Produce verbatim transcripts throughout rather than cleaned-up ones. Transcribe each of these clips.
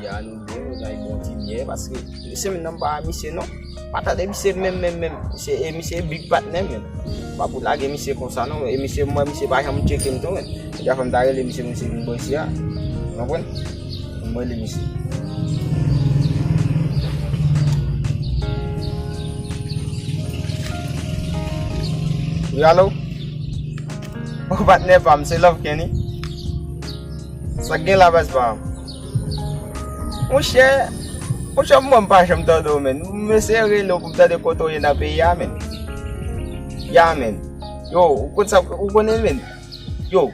A nou de, nou ay bon ti byè, paske se menm nan pa misye non. Pa tande misye menm, menm, menm. Misye, e misye big patnè menm. Pa pou lage misye konsa non. E misye, mwen, misye pa janm tcheke m tou menm. Deja fò m ta rele misye, misye vin bò isi a. Ou konprann? Fò m rele misye. Wi, alo? O patnè pa m, se Love Kenny. Sa k gen la, baz pa m? Monchè, monchè, mwen pa janm tande w, menn. Mwen se rele w pou m tande kote w ye nan peyi a, menn. Ya, menn. Yo, ou konn sa, ou konnen, menn. Yo,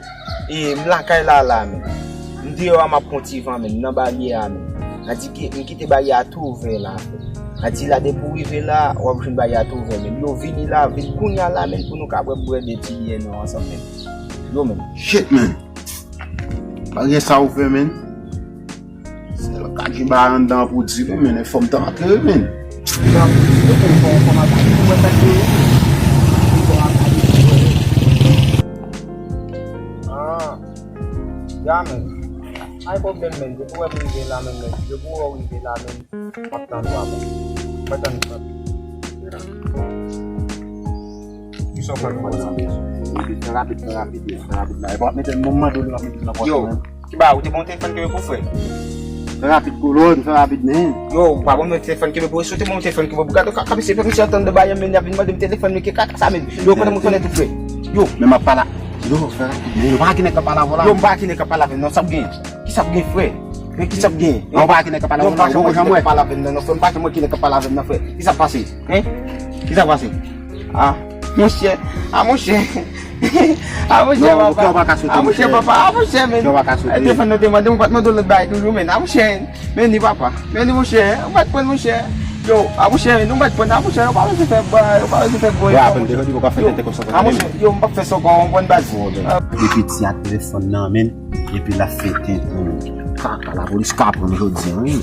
e, m lakay la, la, menn. M deyò a, m ap pran ti van, menn. M nan baryè a, menn. Nan di ke, m kite baryè a tou ouvè la, frè. Nan di la, depi w rive la, w ap jwenn baryè a tou ouvè, menn. Yo, vini la, vin kounya la, menn, pou nou ka bwè, bwè de ti byè nou ansanm, menn. Yo, menn. Shit, menn. Pa gen sa ou fè, menn. Sèl ka gen bagay anndan pou di, wi, menn. Fò m t antre, menn. Ah, ya, menn. Ay pwoblèm, menn. Depi w wè m rive la, menn, menn. Depi w wè w rive la, menn. M ap tann ou a, menn. Mwen tann ou. Kisa w fè pou mwen, zanmi? Fè rapid, fè rapid, fè rapid la. E pa mete m, mwen mande w, mete m nan pòch mwen. Yo, ki ba, ou te bon telefòn ke pou frè? Fè rapid, kolòn, fè rapid, men. Yo, ou pa bon telefòn ke pou, si w te bon telefòn ke pou, gade, ka, ka, misye, misye antann de bagay, men, y ap vin mande m telefòn, men, ki kaka sa, men. Yo, konnen mwen konnen tou frè. Yo. Men m ap pale. Yo, fè rapid, men. Yo, pa ki nèg k ap pale avè w la. Yo, m pa ki nèg k ap pale avè m, non, sa ap gen. Kisa k gen, frè? Men kisa k gen? An, pa ki nèg k ap pale avè m, non, frè. Kisa k pase? Hein? Kisa k pase? Kisa k pase? Ah, monchè. Ah, monchè. Ah, monchè, papa. Ah, monchè, papa. Ah, monchè, men. Telefòn nan te mande, mwen pa t mande w lòt bagay toujou, men. Ah, monchè. Men ni papa. Men ni, monchè. Ou pa t pran, monchè. Yo, ah, monchè, men. Ou pa t pran, ah, monchè. Ou pa bezwen fè, ou pa bezwen fè gwo efò, monchè. Yo, ah, monchè. Yo, m p ap fè sa ankò, ou konprann, baz. Epi ti a telefòn nan, men. Epi l ap fè tenten, men. Kaka, lapolis ka pran m jodi a, wi.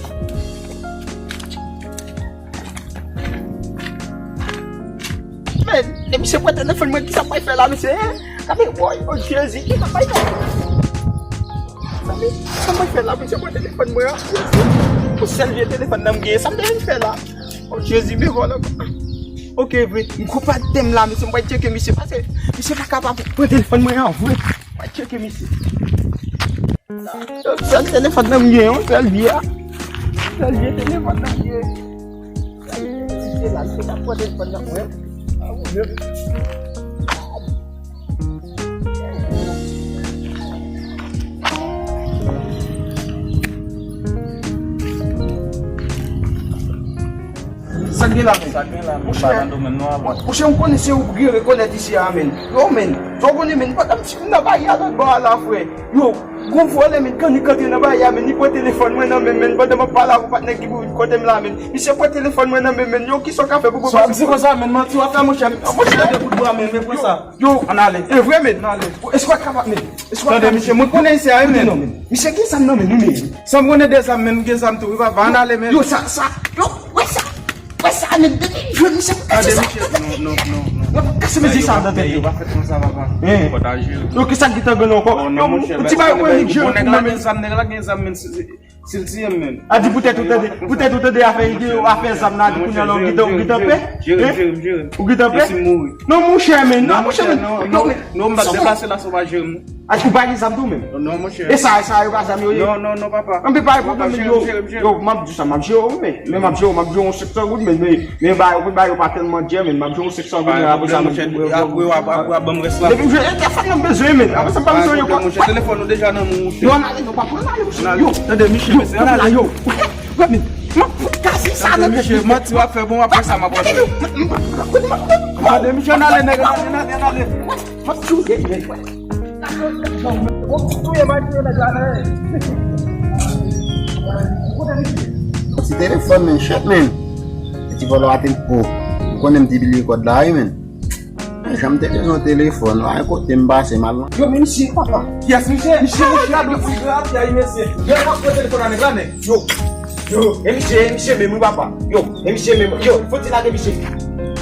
Men, e misye pran telefòn mwen, kisa m pral fè la, mesye, hein? Gade, woy, o Jezi, kisa m pral fè? Gade, kisa m pral fè la, misye pran telefòn mwen, hein? Jezi, pou sèl vye telefòn nan m genyen, sa m te vin fè la? O Jezi, men vòlè. Ok, vre, m kou pa tèm la, mesye, m pral tcheke misye, paske misye pa kapab pran telefòn mwen an, vre. Mwen tcheke misye. Sèl telefòn nan m gen, yon sèl vye a. Sèl vye telefòn nan m gen. Misye la, misye ta pran telefòn nan mwen. Ah, mon Dieu. Sa k gen la, men? Sa k gen la, men? Monchè, pa nan domèn nou a, bon. Monchè, m konnen se ou ki rekonèt isi a, men. Yo, men. Sa w konnen, men. Pandan m ti nan baryè a lòt bò a la, frè. Yo, gon vòlè, men, kannik antre nan baryè a, men. Li pran telefòn mwen nan men m, men. Pandan m ap pale avè w, patnè ki pou vin kote m la, men. Misye pran telefòn mwen nan men m, men. Yo, kisa w ka fè pou mwen? Sa w ap di konsa, men? Manti w ap fè, monchè. Monchè, de kout bwa, men. Men pran sa. Yo. Ann ale. E vre, men. Ann ale. Èske w ap kapab, men? Tande, misye, mwen konnen isi a, wi, men. Misye gen zam nan men li, men. San m konnen de zam, men, m gen zam tou, wi, papa. Ann ale, men. Yo, sa, sa, yo, wè sa. Wè sa, men, depi m jwenn misye, m kase sa. Tande, misye, non, non, non, non. Mwen kase mesye sa nan tèt li. Yo pa fèt konsa, papa. Hein. Fò ta jere. Yo, kisa ki t angle ankò? Yo, ti bagay konnen gen zam, nèg la gen zam, men. Si l tiye m menm. A di poutèt ou tande, poutèt ou tande afè ide yo, afè zam nan, a di kounye a la ou gentan, ou gentan pè? Hein? Ou gentan pè? Non, monchè, men, non, monchè, men. Non, non, non, m pa deplase la, si w pa jere m. A di ou pa gen zam tou menm? Non, monchè. E sa, e sa, yo pa zam yo ye? Non, non, non, papa. Anpi pa gen pwoblèm, men yo, yo, m ap di sa, m ap jere w, men, men m ap jere w, m ap jere w senk san goud, men, men, men ba yo, ba yo pa tèlman djè, men m ap jere w senk san goud, men apre sa, monchè, apre w ap, apre w ap ban m rès la. Depi m jwenn, e telefòn nan m bezwen, men apre sa, m pa bezwen yo, monchè, telefòn ou deja nan men w, monchè. Yo, ann ale, non, pa pran ale, monchè. Yo, tande, Michel, yo, mesye, ann ale. Yo, men, m ap fout kase sa nan tèt misye. Manti w ap fè, bon, w ap fè sa, m ap fè. Tande, Michel, ann ale, nèg, ann ale, ann ale, ann ale. M ap touye, men. Bon, touye, m ap touye, nèg la, men. Ti telefòn, men, shit, men. Ti vòlò a te, oh, ou konnen m te bliye kòd la, wi, men. Jan m te bezwen telefòn la, e kote m pase m al lan. Yo, men misye, papa. Kiyès misye? Misye, misye, a do ti grav, ya, mesye. Yo, n ap pran telefòn a nèg la, nèg. Yo, yo, e misye, e misye menm, wi, papa. Yo, e misye menm. Yo, fò ti lage misye.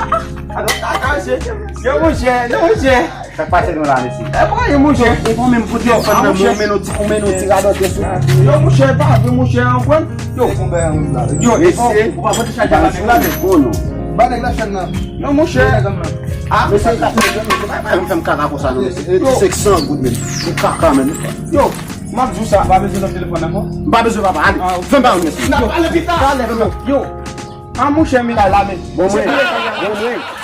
Ah, ah, ah, non, ah, ah, mesye. Yo, monchè, non, monchè. Sa k pase nou la, mesye? E pa anyen, monchè. E bon, menm pou telefòn nan, monchè. Ou mennen ti, ou mennen ti radòt sou. Yo, monchè, e pa vre, monchè, anpwen. Yo, yo, e bon, ou pa pote chajè la, nèg la, men. Ba nèg la chèn nan. Non, monchè. Ah, mesye, ka fè, mesye, pa, pa, fè m kaka konsa, non, mesye. E ti senk san goud, menm. Ou kaka, menm. Yo, m ap di w sa. Pa bezwen nan telefòn nan, non? M pa bezwen, papa, ale. Fè m ba yon, mesye. N ap pale pita. Yo, yo. Ah, monchè, men la, la, men. Bon, mwen. Bon, mwen.